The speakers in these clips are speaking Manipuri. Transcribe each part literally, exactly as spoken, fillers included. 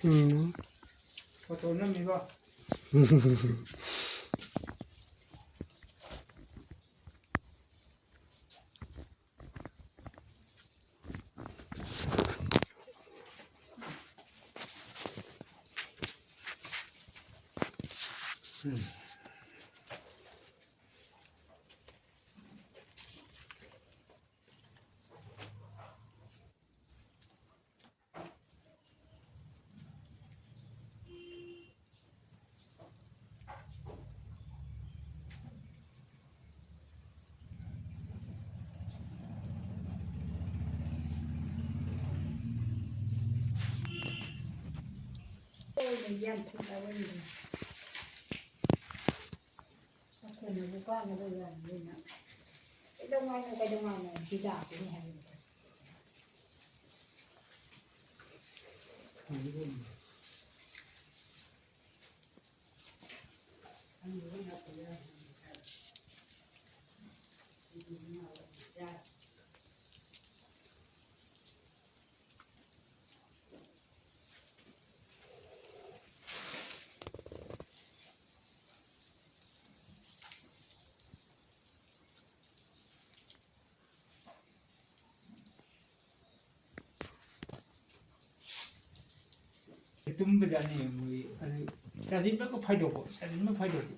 ꯎꯝ꯫ ꯐꯣꯇꯣ ꯅꯝꯃꯤꯕ꯫ ꯑꯩꯈꯣꯏꯅꯕꯨ ꯀꯥꯟꯅꯕ ꯌꯥꯝꯕꯅꯤꯅ ꯀꯩꯗꯧꯉꯩꯅꯣ ꯀꯩꯗꯧꯉꯩꯅꯣ ꯍꯤꯗꯥꯛꯇꯨꯅꯤ ꯍꯥꯏꯕꯅꯤ꯫ ꯇꯨꯝꯕꯖꯥꯠꯅꯤ ꯃꯣꯏ꯫ ꯑꯗꯨ ꯆꯥꯁꯤꯟꯕꯒ ꯐꯥꯏꯗꯣꯛꯄ, ꯆꯥꯁꯤꯟꯕ ꯐꯥꯏꯗꯣꯛꯄ꯫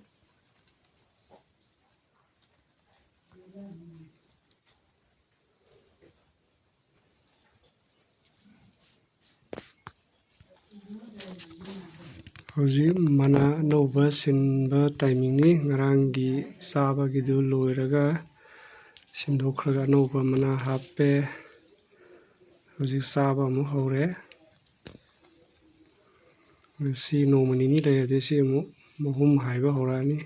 ꯍꯧꯖꯤꯛ ꯃꯅꯥ ꯑꯅꯧꯕ ꯁꯤꯟꯕ timingꯅꯤ꯫ ꯉꯔꯥꯡꯒꯤ ꯆꯥꯕꯒꯤꯗꯨ ꯂꯣꯏꯔꯒ ꯁꯤꯟꯗꯣꯛꯈ꯭ꯔꯒ ꯑꯅꯧꯕ ꯃꯅꯥ ꯍꯥꯞꯄꯦ꯫ ꯍꯧꯖꯤꯛ ꯆꯥꯕ ꯑꯃꯨꯛ ꯍꯧꯔꯦ꯫ ꯉꯁꯤ ꯅꯣꯡꯃ ꯅꯤꯅꯤ ꯂꯩꯔꯗꯤ ꯁꯤ ꯑꯃꯨꯛ ꯃꯍꯨꯝ ꯍꯥꯏꯕ ꯍꯧꯔꯛꯑꯅꯤ꯫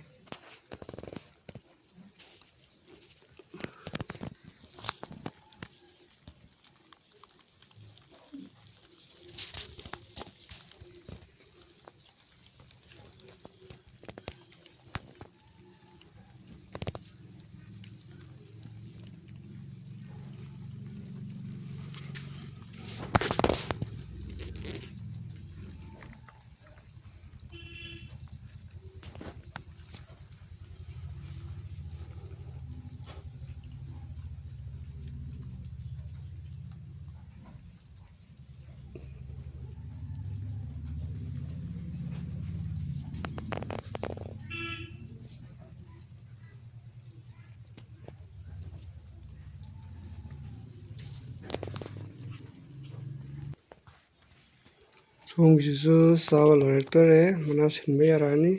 ꯊꯣꯡꯁꯤꯁꯨ ꯆꯥꯕ ꯂꯣꯏꯔꯛꯇꯣꯔꯦ, ꯃꯅꯥ ꯁꯤꯟꯕ ꯌꯥꯔꯛꯑꯅꯤ꯫